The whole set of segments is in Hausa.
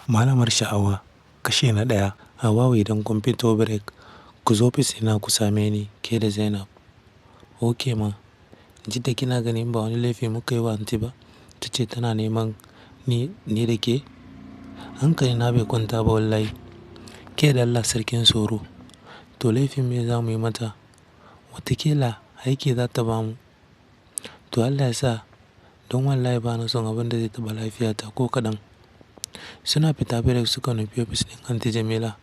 Malamar sha'awa, kashi na ɗaya. Hauwa'u, idan kun fito break, ku zo ofis ɗina ku same ni, ke da Zainab. Ok ma, Jidda, kina ganin ba wani laifi muka yi wa anti ba? Ta ce tana neman ni da ke. Hankali na bai kwanta ba wallahi. Ke da Allah sarkin tsoro. To laifin me za mu yi mata? Watakila aiki za ta bamu. To Allah ya sa, don wallahi bana son abin da zai taɓa lafiyata ko kaɗan. Suna fita break suka nufi ofis ɗin Aunty Jamila.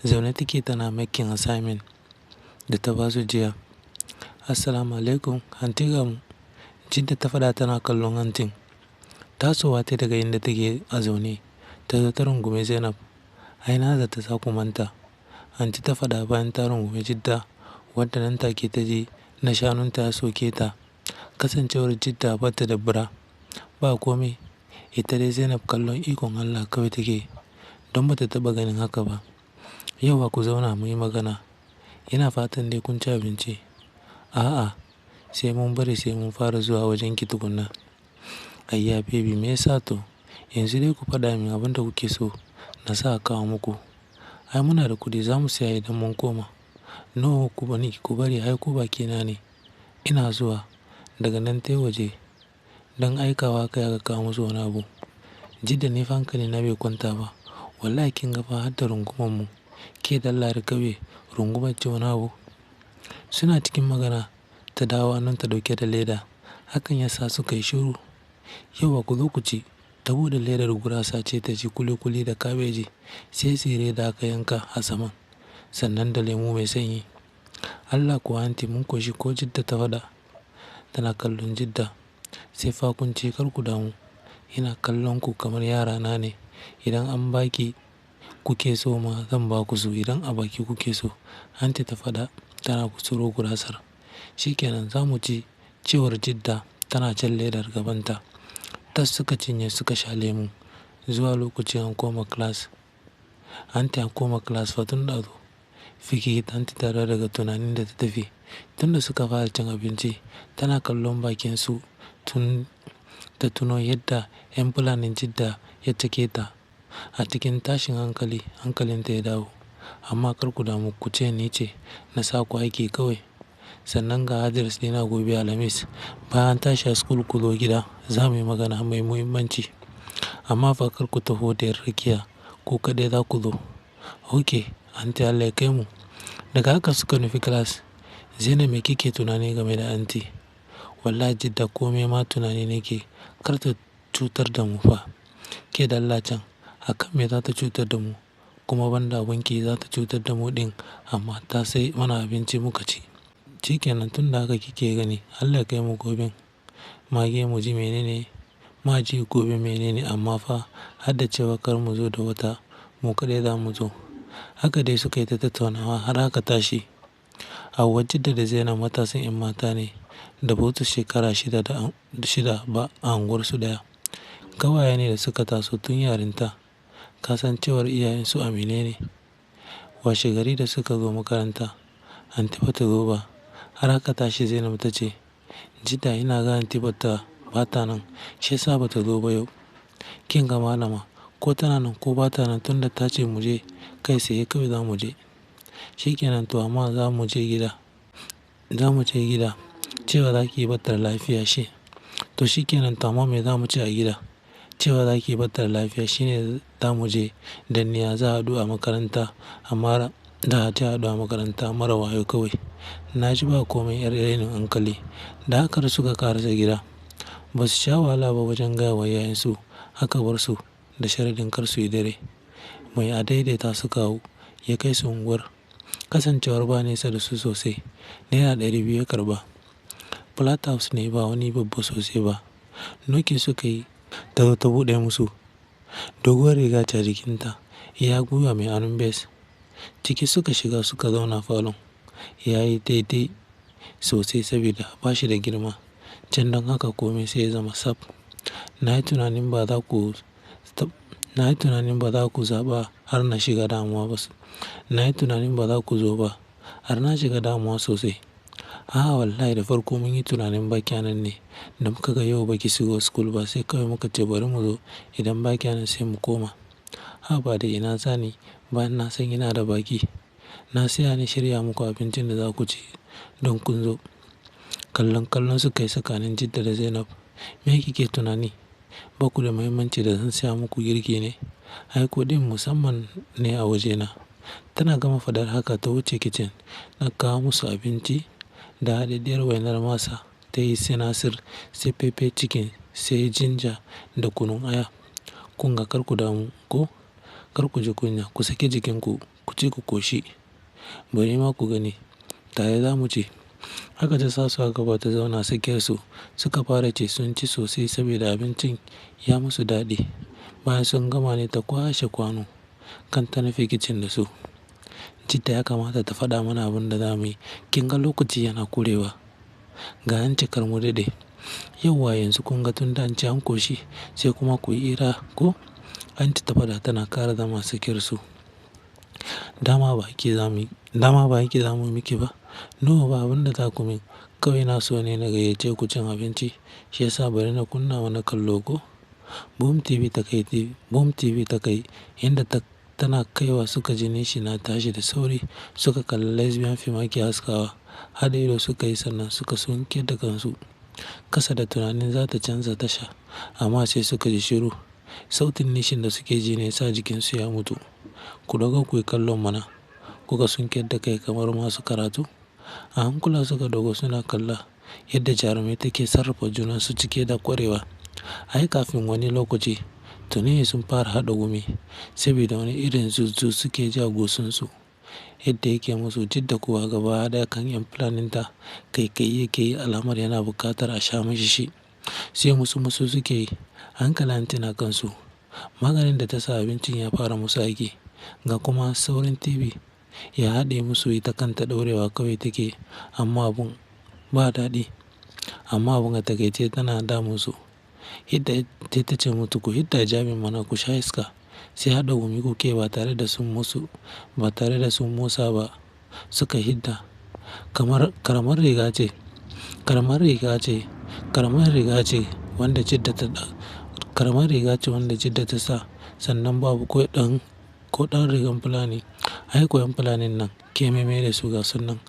Zaune take tana makin assignment da ta basu jiya. Assalamualaikum, Aunty gamu. Jidda ta faɗa tana kallon Aunty. Tasowa tai daga inda take a zaune. Ta zo ta rungume Zainab. Ai na zata za ku manta. Aunty ta faɗa bayan ta rungume Jidda, wadda nan take ta ji na shanunta ya soke ta. Kasancewar Jidda bata da bra, ba kome. Ita dai Zainab kallon ikon Allah kawai take, don bata taɓa ganin haka ba. Yauwa ku zauna muyi magana. Ina fatan dai kun ci abinci. A'a, sai mun bari sai mun fara zuwa wajen ki tukuna. Ayya baby, me yasa to? Yanzu dai ku faɗa min abin da kuke so na sa a kawo muku. Ai muna da kuɗi, za mu saya idan mun koma. No, ku bani, ku bari ai ku bakina ne. Ina zuwa daga nan tai waje don aikawa aka yi aka kawo musu wani abu. Jidda ni fa hankali na bai kwanta ba. Wallahi kin ga fa har da rungumar mu. Ke dalla 'yar ƙauye, rungumar ce wani abu. Suna cikin magana ta dawo hannunta ɗauke da leda. Hakan ya sa suka yi shiru. Yauwa ku zo ku ci. Ta buɗe ledar, gurasa ce ta ci kuli-kuli da kabeji, sai tsire da aka yanka a saman, sannan da lemu mai sanyi. Allah kuwa Aunty, mun koshi ko, Jidda ta faɗa tana kallon Jidda. Sai fa kun ci, kar ku damu. Ina kallon ku kamar yara na ne. Idan an baki kuke so ma zan ba ku su. Idan a baki kuke so, Aunty ta faɗa tana gutsuro gurasar. Shikenan za mu ci, cewar Jidda tana jan ledar gabanta. Tas suka cinye suka sha lemu. Zuwa lokacin an koma class. Aunty, an koma class fa tun ɗazu. Fiki Aunty ta dawo daga tunanin da ta tafi. Tun da suka fara cin abinci tana kallon bakinsu, tun ta tuno yadda 'yan fulanin Jidda ya cake ta. A cikin tashin hankali, hankalinta ya dawo. Amma kar ku damu, ku ce ni ce na sa ku aiki kawai. Sannan ga address ɗina, gobe Alhamis. Bayan an tashi a school ku zo gida, za mu yi magana mai muhimmanci. Amma fa kar ku taho da 'yar rakiya, ku kaɗai za ku zo. Ok, Aunty, Allah ya kai mu. Daga haka suka nufi class. Zainab, me kike tunani game da Aunty? Wallahi Jidda, kome ma tunani nake, kar ta cutar da mu fa. Ke dalla can, akan me za ta cutar da mu? Kuma banda abunki za ta cutar da mu ɗin, amma ta sai mana abinci muka ci. Shikenan, tun da haka kike gani, Allah ya kai mu goben. Mage mu ji menene, ma ji gobe menene, amma fa har da cewa kar mu zo da wata, mu kaɗai za mu zo. Haka dai suka yi ta tattaunawa har aka tashi. Hauwa, Jidda da Zainab matasan 'yan mata ne da ba su wuce shekara shida da shida ba a unguwarsu ɗaya. Ƙawaye ne da suka taso tun yarinta. Kasancewar iyayensu aminai ne. Washe gari da suka zo makaranta, Aunty ba ta zo ba. Har aka tashi Zainab ta ce, Jidda, ina ga Aunty bata nan, shi ya sa ba ta zo ba yau. Kin ga malama, ko tana nan ko bata nan, tun da ta ce mu je kai tsaye kawai za mu je. Shikenan to, amma za mu je gida. Za mu je gida. Cewa za ki yi bata da lafiya shi. To shikenan to, amma me za mu ce a gida? Cewa za ki yi bata da lafiya shine za mu je. Danniya za a haɗu a makaranta, amma za a je a haɗu a makaranta mara wayo kawai. Na ji ba komai, 'yar rainin hankali. Da haka har suka ƙarasa gida. Ba su sha wahala ba wajen gaya wa iyayensu. Aka bar su da sharaɗin kar su yi dare. Mai adaidaita suka hau ya kai su unguwar. Kasancewar ba nesa da su sosai, naira 200 ya karɓa. Flat house ne, ba wani babba sosai ba. Knocking suka yi, ta zo ta buɗe musu. Doguwar riga ce a jikinta, iya gwiwa mai hannun bes. Ciki suka shiga suka zauna falon. Ya yi daidai sosai saboda ba shi da girma. Can don haka kome sai ya zama sab. Na yi tunanin ba za ku, na yi tunanin ba za ku zaɓa har na shiga damuwa ba. Na yi tunanin ba za ku zo ba har na shiga damuwa sosai. A'a wallahi, da farko mun yi tunanin ba kya nan ne. Da muka ga yau ba ki shigo school ba, sai kawai muka ce bari mu zo, idan ba kya nan sai mu koma. Haba da ina zani bayan na san ina da baƙi. Na saya ni shirya muku abincin da za ku ci don kun zo. Kallon kallon su kai tsakanin Jidda da Zainab. Me kike tunani? Ba ku da muhimmanci da zan saya muku girki ne? Ai kuɗin musamman ne a wajena. Tana gama faɗar haka ta wuce kicin na kawo musu abinci da haɗaɗɗiyar wainar masa ta yi sinasir, sai pepper chicken, sai ginger da kunun aya. Kun ga kar ku damu ko? Kar ku ji kunya, ku sake jikinku, ku ci ku ƙoshi. Bari ma ku gani, tare za mu ci. Haka ta sa su a gaba ta zauna tsakiyarsu. Suka fara ci sun ci sosai saboda abincin ya musu daɗi. Bayan sun gama ne ta kwashe kwano kan ta nufi kicin da su. Jidda ya kamata ta faɗa mana abin da za mu yi. Kin ga lokaci yana ƙurewa. Ga ance kar mu daɗe. Yauwa yanzu kun ga tun da an ci an ƙoshi sai kuma ku yi hira ko? Anti ta faɗa tana ƙara zama tsakiyarsu. Dama ba aiki za mu yi, dama ba aiki za mu yi miki ba. No ba abin da za ku min. Kawai na so ne na gayyace ku cin abinci shi ya sa bari na kunna mana kallo ko? Boom TV ta kai, Boom TV ta kai inda ta, tana kaiwa suka ji nishi na tashi da sauri suka kalla lesbian fim ake haskawa. Haɗa ido suka yi sannan suka sunkuyar da kansu. Kasa da tunanin za ta canza tasha amma sai suka ji shiru. Sautin nishin da suke ji ne ya sa jikinsu ya mutu. Ku ɗago kuyi kallon mana. Kuka sunkuyar da kai kamar masu karatu. A hankula suka ɗago suna kalla yadda jarumai take sarrafa junansu cike da ƙwarewa. Ai kafin wani lokaci tuni sun fara haɗa gumi saboda wani irin zuzu suke ji a goshinsu. Yadda yake musu Jidda kuwa gaba ɗaya kan ƴan fulaninta ƙaiƙayi yake yi alamar yana buƙatar a sha mashi shi. Sai musu musu suke yi. Hankalin anti na kansu. Maganin da ta sa abincin ya fara musu aiki. Ga kuma saurin TV ya haɗe musu ita kanta ɗorewa kawai take amma abun ba daɗi. Amma abun a takaice tana damunsu. Hidda ta ce musu ku hidda hijabin mana ku sha iska. Sai haɗa gumi kuke ba tare da sun musu, ba tare da sun musa ba suka hidda. Kamar ƙaramar riga ce, ƙaramar riga ce, ƙaramar riga ce wanda Jidda ta, ƙaramar riga ce wanda Jidda ta sa sannan babu ko ɗan, ko ɗan rigar fulani. Ai ko ƴan fulanin nan kememe da su gasu nan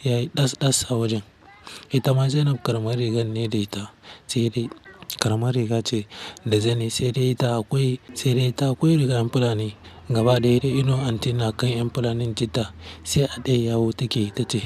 yayi ɗas ɗas a wajen. Ita ma Zainab ƙaramar rigar ne da ita sai dai ƙaramar riga ce da zani sai dai ita akwai, sai dai ita akwai rigar ƴan fulani. Gaba ɗaya dai idon anti na kan ƴan fulanin Jidda sai haɗiye yawu take ta ce.